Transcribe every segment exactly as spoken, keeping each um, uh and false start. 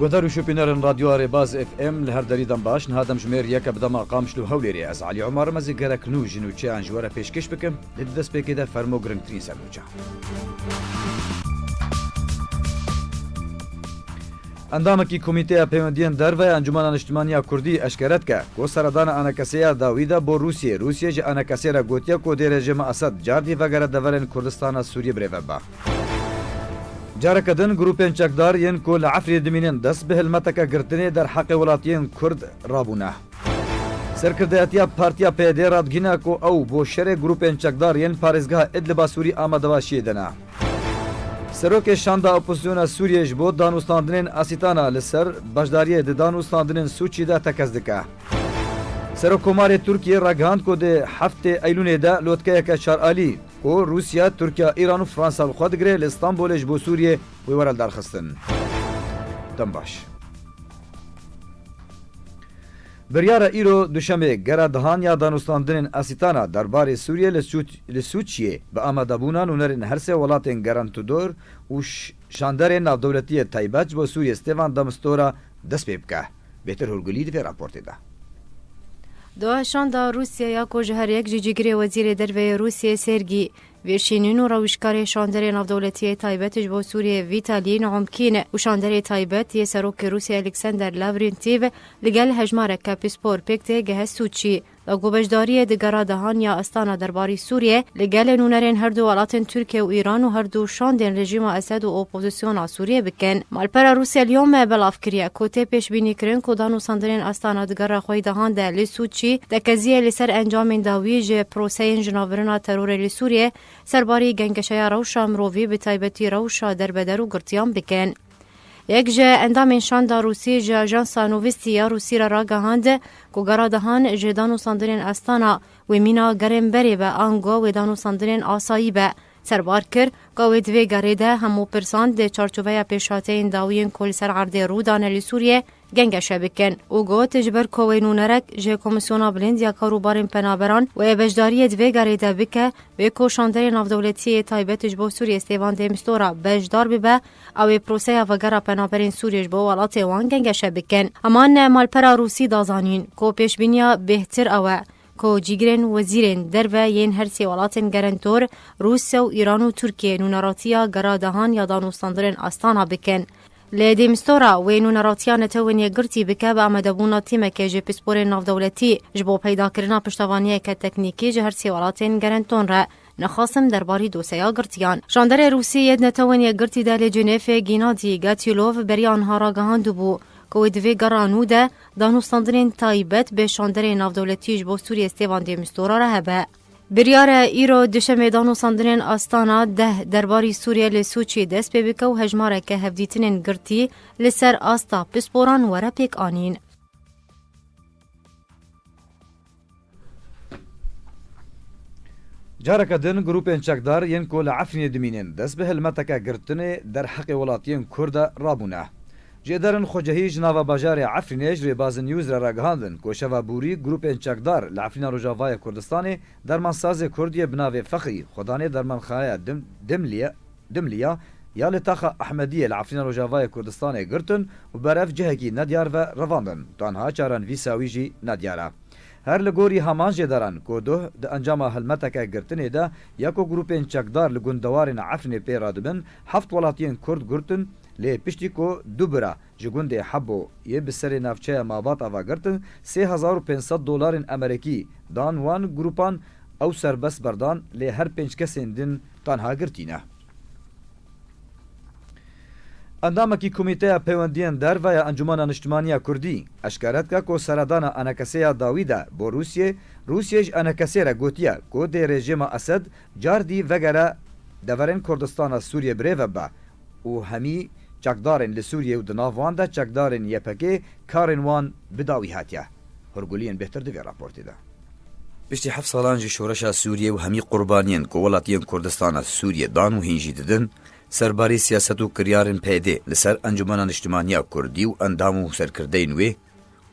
Guhdar û şopînerên Radyoya Rêbaz F M li her derî dem baş, niha demjimêr yek e bi dema Qamişlo Hewlêrê. Ez Elî Omar im, ez ê gelek nû ji nûçeyan ji we re pêşkêş bikim. Di destpêkê de fermo girngtirîn ser nûçe. Endamekî Komîteya Peywendiyên Derve ya Encûmena Niştimanî ya Kurdî eşkere dike ku seredana ENKSê ya dawî de bo Rûsiyê. Rûsiyê ji ENKSê re gotiye ku dê rejîma Esed cardî vegere deverên Kurdistana Sûriyê birêve bibe. Careke din grûpên çekdar yên ku li Efrînê dimînin dest bi hilmeteke girtinê derheqê welatiyên Kurd rabûne. Serkirdeyetiya Partiya P Y D radigihîne ku ew bo şerê grûpên çekdar yên parêzgeha Idliba Sûrî amadebaşiyê de ne. Serokê Şanda Opozisyona Sûriyê ji bo danûstandinên Asîtana li ser beşdariyê di danûstandinên Sûçî de tekez dike. Serokkomarê Tirkiyê ragihand ku di heftê Eylûnê de lotkeyeke çar alî ku Rûsya, Tirkiya, Îran û Fransa li xwe digire li Stenbolê ji bo Sûriyê wê were lidarxistin. Dem baş. Biryara îro duşemê gera dihan ya danûstandinên Asîtana derbarê Sûriyê li Sû-, li Sûçiyê bi amadebûna nûnerên her sê welatên gerentidor û ş-, şanderên navdewletiyê taybet ji bo Sûriyê Stêvan de Mistora dest pê bike. Bêtir Hurgulî di vê raportê de. Doha şanda Rûsya ya ku ji her yek jî cîgirê Wezîrê Derve yê Rûsiyê Sergî Vêşînîn û rewişkarê şanderê navdewletiyê taybet ji bo Sûriyê Vîtalî Naumkîn û şanderê taybet yê Serokê Rûsya Alexander Lavrentîv li gel hejmareke pispor pêk tê gehe Sûçî. Da ku beşdariyê di gera dehan ya Astana derbarî Sûriyê li gel nûnerên her du welatên Tirkiye û Îran û her du şandên rejîma Esed û opozisyona Sûriyê bikin. Malpera Rûsya li Yome belav kiriye ku tê pêşbînîkirin ku danûstandinên Astana di gera xwe yî dehan de li Sûçî tekeziyê li ser encamên dawî ji proseyên jinavbirina terorê li Sûriyê serbarî gengeşeya rewşa mirovî, bi taybetî rewşa derbeder û girtiyan bikin. Yek ji endamên şanda Rûsî ji ajansa Novisti ya Rûsî re ragihand ku gera dehan ji danûstandinên Astana wê mîna gerên berê be, ango wê danûstandinên asayî be. Serbar kir ku wê di vê gerê de hemû pirsan di çarçoveya pêşhateyên dawiyên ku li ser erdê rû dane li Sûriyê gengeşe bikin û got, ji ber ku wê nûnerek ji Komîsyona Bilind ya Karûbarên Penaberan wê beşdariyê di vê gerê de bike, wê ku şanderê navdewletiyê taybet ji bo Sûriyê Stêvan de Mistora beşdar bibe, ew ê proseya vegera penaberên Sûriyê ji bo welatê wan gengeşe bikin. Heman malpera Rûsî da zanîn ku pêşbîniya bêhtir ew e ku cîgirên wezîrên derve yên her sê welatên gerentor, Rûsya û Îran û Tirkiye nûneratiya gera dehan ya danûstandinên Astana bikin. Li Dêmistora wê nûneratiya Netewên Yekgirtî bike bi amadebûna tîmeke ji pisporên navdewletî ji bo peydakirina piştevaniyeke teknîkî ji her sê welatên gerenton re. Nexasim derbarî doseya girtiyan. Şanderê Rûsî yê di Netewên Yekgirtî de li Cenêfê Gînadî Gatîlov beriya niha ragihandibû ku wê di vê gera nû de danûstandinên taybet bi şanderê navdewletî ji bo Sûriyê Stêvan Dêmistora re hebe. Biryar e îro duşemê danûstandinên Astana deh derbarî Sûriye li Sûçî dest pê bike û hejmareke hevdîtinên girtî li ser asta pisporan were pêk anîn. Careke din grûpên çekdar yên ku li Efrînê dimînin dest bi hilmeteke girtinê derheqê welatiyên Kurd de rabûne. Jêderên xwecehî ji nava bajarê Efrînê ji Rêbazê News re ragihandin ku şeva borî grûpên çekdar li Efrîna Rojavayê Kurdistanê dermansazê Kurd yê bi navê Fexrî xwedanê dermanxaneya Dim-, Dimliye, Dimliya ya li taxa Ehmediyê li Efrîna Rojavayê Kurdistanê girtin û berev cihekî nediyar ve revandin. Tanha çarenivîsa wî jî nediyar e. Her li gorî heman jêderan ku doh di encama hilmeteke girtinê de ya ku grûpên çekdar li gundewarên Efrînê pê radibin, heft welatiyên Kurd girtin, lê piştî ku du bira ji gundê Hebo yê bi serê navçeya Mabat ava girtin, sê hezar û pênc sed dolarên Amerîkî dan wan grûpan, ew serbest berdan, lê her pênc kesên din tanha girtî ne. Endamekî Komîteya Peywendiyên Derve ya Encûmena Niştimanî ya Kurdî eşkere dike ku seredana ENKSê ya dawî de bo Rûsiyê, Rûsiyê ji ENKSê re gotiye ku dê rejîma Esed cardî vegere deverên Kurdistana Sûriyê birêve bibe û hemî çekdarên li Sûriyê û di nav wan de çekdarên Y P G karên wan bi dawî hatiye. Hurguliyên bêhtir di vê raportê de. Piştî heft salan ji şoreşa Sûriyê û hemî qurbaniyên ku welatiyên Kurdistana Sûriyê dan û hîn jî didin, serbarî siyaset û kiryarên P Y D li ser Encûmena Niştimanî ya Kurdî û endam û serkirdeyên wê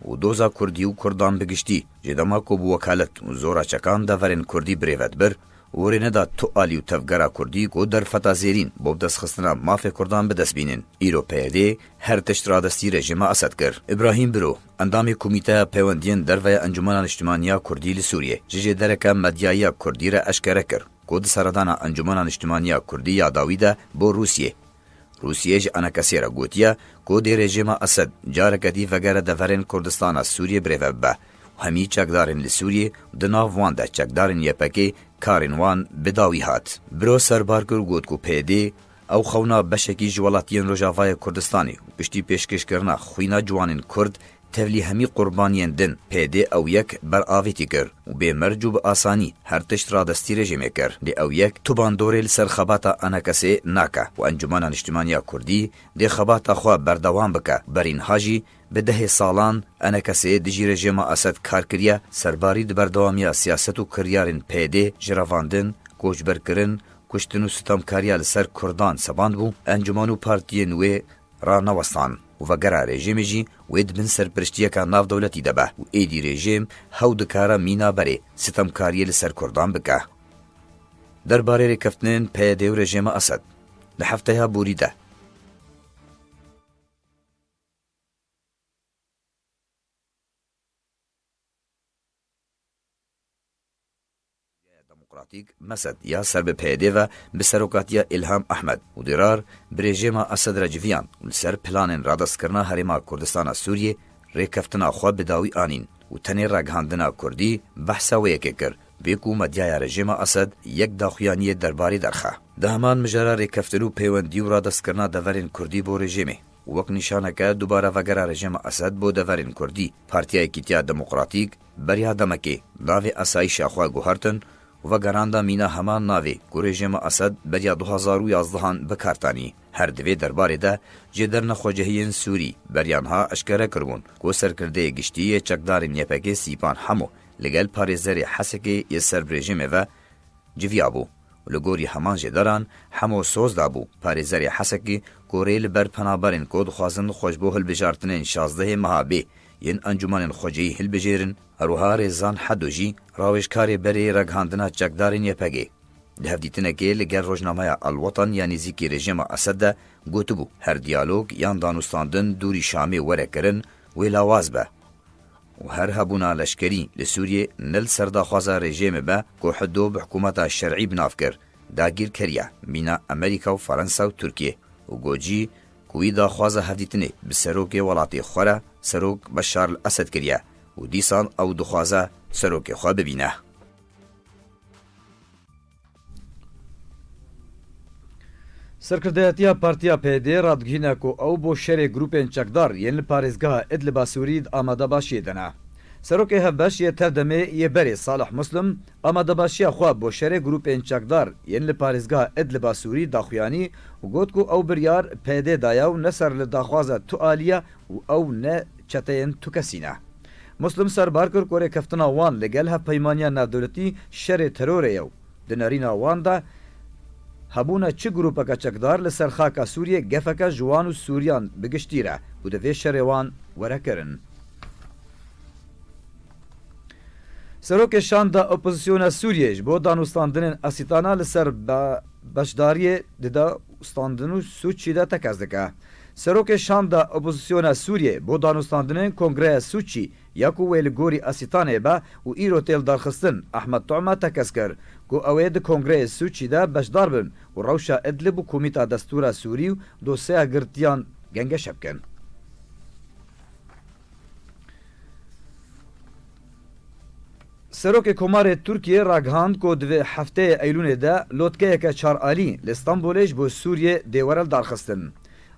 û doza Kurdî û Kurdan bi giştî, ji dema ku bi wekalet û zora çekan deverên Kurdî birêve dibir Wêrê neda tu alî û tevgera Kurdî ku derfeta zêrîn bo bidestxistina mafê Kurdan bi dest bînin. Îro P Y D her tişt radestî rejîma Esed kir. Îbrahîm Biro, endamê Komîteya Peywendiyên Derve ya Encûmena Niştimanî ya Kurdî li Sûriyê, ji jêdereke medyayî ya Kurdî re eşkere kir ku di seredana Encûmena Niştimanî ya Kurdî ya dawî de bo Rûsiyê, Rûsiyê ji enekesê re gotiye ku dê rejîma Esed careke dî vegere deverên Kurdistana Sûriyê birêve bibe û hemî çekdarên li Sûriyê, di nav wan de çekdarên Y P G, karên wan bi dawî hat. Biro serbar kir û got ku P Y D ew xewna beşekî ji welatiyên Rojavayê Kurdistanê û piştî pêşkêşkirina xwîna ciwanên Kurd tevlî hemî qurbaniyên din P Y D ew yek beravêtî kir û bê merc û bi asanî her tişt radestî rejîmê kir. Lê ew yek tu bandorê li ser xebata enekesê nake û Encûmena Niştimanî ya Kurdî dê xebata xwe berdewam bike. Berî niha jî bi dehê salan enekesê dijî rejîma Esed kar kiriye, serbarî di berdewamiya siyaset û kiryarên P Y D ji revandin, koçberkirin, kuştin û sitemkariya li ser Kurdan seband bû, encûmen û partiyên wê ranewestan û vegera rejîmê jî wê di bin serpiriştiyeke navdewletî de be û êdî rejîm hew dikare mîna berê sitemkariyê li ser Kurdan bike. Derbarê rêkeftinên P Y D û rejîma Esed di hefteya borî de Demokratîk, Mesed, ya ser bi P Y D ve bi serokatiya Îlham Ehmed û Dîrar bi rejîma Esed re civiyan û li ser planên radestkirina Herêma Kurdistana Sûriyê rêkeftina xwe bi dawî anîn û tenê ragihandina Kurdî behsa wê yekê kir, bê ku medyaya rejîma Esed yek daxuyaniyê derbarê derxe. Di heman mijara rêkeftin û peywendî û radestkirina deverên Kurdî bo rejîmê û wek nîşaneke dubare vegera rejîma Esed bo deverên Kurdî, Partiya Yekîtiya Demokratîk beriya demekê navê asayîşa xwe guhertin û vegeranda mîna heman navê ku rejîma Esed beriya du hazar û yazdehan bi kar tanî. Her di vê derbarê de jêder nexwecihiyên Sûrî beriya niha eşkere kiribûn ku serkirdeyê giştî yê çekdarên Y P G Sîpan Hemo li gel parêzerê Hesekê yê ser bi rejîmê ve civiyabû û li gorî heman jêderan Hemo soz dabû parêzerê Hesekê ku rê li ber penaberên ku dixwazin xwe ji bo hilbijartinên şazdehê meha bê yên encûmenên xwecihî hilbijêrin, her wiha Rêzan Hedo jî rawêjkarê berê ragihandina çekdarên Y P G di hevdîtinekê li gel rojnameya El Watan ya nêzîkî rejîma Esed de gotibû, her diyalog yan danûstandin dûrî Şamê were kirin, wê lawaz be. Û her hebûna leşkerî li Sûriyê ne li ser daxwaza rejîmê be ku Hedo bi hikûmeta şerî bi nav kir, dagîrkeriya mîna Amerîka û Fransa û Tirkiyê û got jî ku wî daxwaza hevdîtinê bi serokê welatê xwe re, serok Beşar el Esed kiriye û dîsan ew dixwaze serokê xwe bibîne. Serkirdeyetiya Partiya P Y D radigihîne ku ew bo şerê grûpên çekdar yên li parêzgeha Idliba Sûrî di amadebaşiyê de ne. Serokê Hevbeş yê Tevdemê yê berê Salih Muslim amadebaşiya xwe bo şerê grûpên çekdar yên li parêzgeha Idliba Sûrî daxuyanî û got ku ew biryar P Y D daye û ne ser li daxwaza tu alî ye û ew ne çeteyên tu kesî ne. Muslim serbar kir ku rêkeftina wan li gel hevpeymaniya navdewletî şerê terorê ye û di nerîna wan de hebûna çi grûpeke çekdar li ser xaka Sûriyê gefeke ji wan û Sûriyan bi giştî re û divê şerê wan were kirin. Serokê Şanda Opozisyona Sûriyê ji bo danûstandinên Asîtana li ser be-, beşdariyê di danûstandin û Sûçî de tekez dike. Serokê Şanda Opozisyona Sûriyê bo danûstandinên Kongreya Sûçî ya ku wê li gorî Asîtanê be û îro tê lidarxistin, Ehmed Tu'ma tekez kir ku ew ê di Kongreyê Sûçî de beşdar bin û rewşa Idlib û Komîta Destûra Sûrî û dosyeya girtiyan gengeşe bikin. Serokê Komarê Tirkiyê ragihand ku di vê hefteyê Eylûnê de lotkeyeke çar alî li Stenbolê ji bo Sûriyê dê were lidarxistin.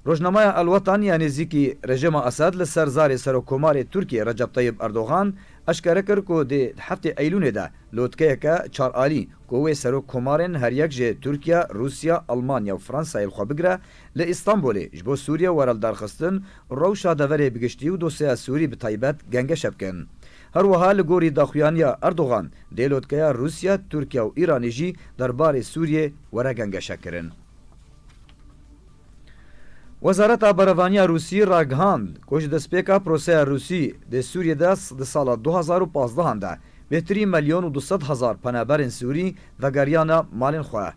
Rojnameya El Watan ya nêzîkî rejîma Esed li ser zarê Serokkomarê Tirkiyê Recep Tayyip Erdogan eşkere kir ku dê di heftê Eylûnê de lotkeyeke çar alî ku wê serokkomarên her yek jê Tirkiye, Rûsya, Elmanya û Fransayê li xwe bigire, li Îstanbulê ji bo Sûriye were lidarxistin, rewşa deverê bi giştî û dosyeya Sûrî bi taybet gengeşe bikin. Her wiha li gorî daxuyaniya Erdogan dê lotkeya Rûsya, Tirkiye û Îranê jî derbarê Sûriyê were gengeşekirin. Wezareta Berevaniya Rûsî ragihand ku ji destpêka proseya Rûsî dê Sûriyê de s-, di sala du hazar û pazdeh de Bêhtirî milyon û du sed hezar penaberên Sûrî vegeriyane malên xwe.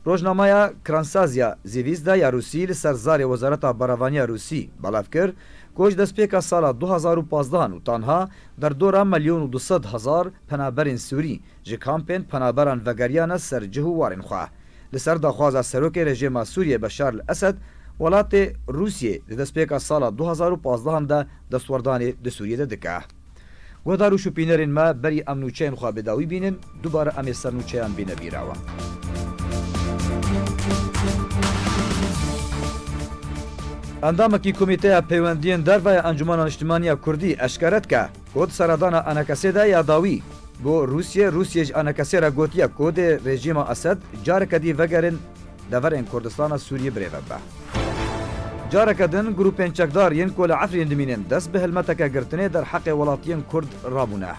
Rojnameya Kransazya Zivizda ya Rûsî li ser zarê Wezareta Berevaniya Rûsî belav kir ku ji destpêka sala du hazar û pazdehan û tanha derdora milyon û du sed hezar penaberên Sûrî ji kampên penaberan vegeriyane ser cih û warên xwe. Li ser daxwaza serokê rejîma Sûriyê Beşar el Esed, welatê Rûsiyê di destpêka sala du hazar û pazdehan de destwerdanê di Sûriyê de dike. Guhdar û şopînerên me, berî em nûçeyên xwe bi dawî bînin, dubare em ê ser nûçeyan bîne bîra we. Endamekî Komîteya Peywendiyên Derve ya Encûmena Niştimanî ya Kurdî eşkere dike ku di seredana A N K S de ya dawî bo Rûsiyê, Rûsiyê ji A N K S re gotiye ku dê rejîma Esed careke dî vegerin deverên Kurdistana Sûriyê birêve bibe. Careke din grûpên çekdar yên ku li Efrîn dimînin dest bi hilmeteke girtinê derheqê welatiyên Kurd rabûne.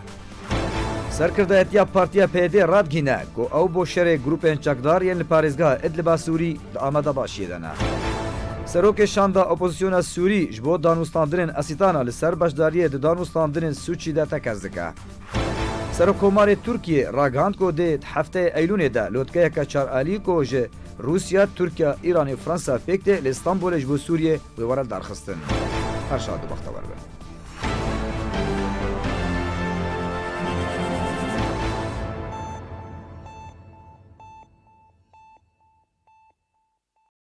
Serkirdayetiya Partiya P Y D radigihîne ku ew bo şerê grûpên çekdar yên li parêzgeha Idliba Sûrî di amadebaşiyê de ne. Serokê Şanda Opozisyona Sûrî ji bo danûstandinên Esîtana li ser beşdariyê di danûstandinên Sûçî de tekez dike. Serokkomarê Tirkiyê ragihand ku dê di hefteyê Eylûnê de lotkeyeke çar alî ku ji Rûsya, Tirkiya, Îranê û Fransa pêk tê li Stenbolê ji bo Sûriyê wê were darxistin. Her şad û bextewer.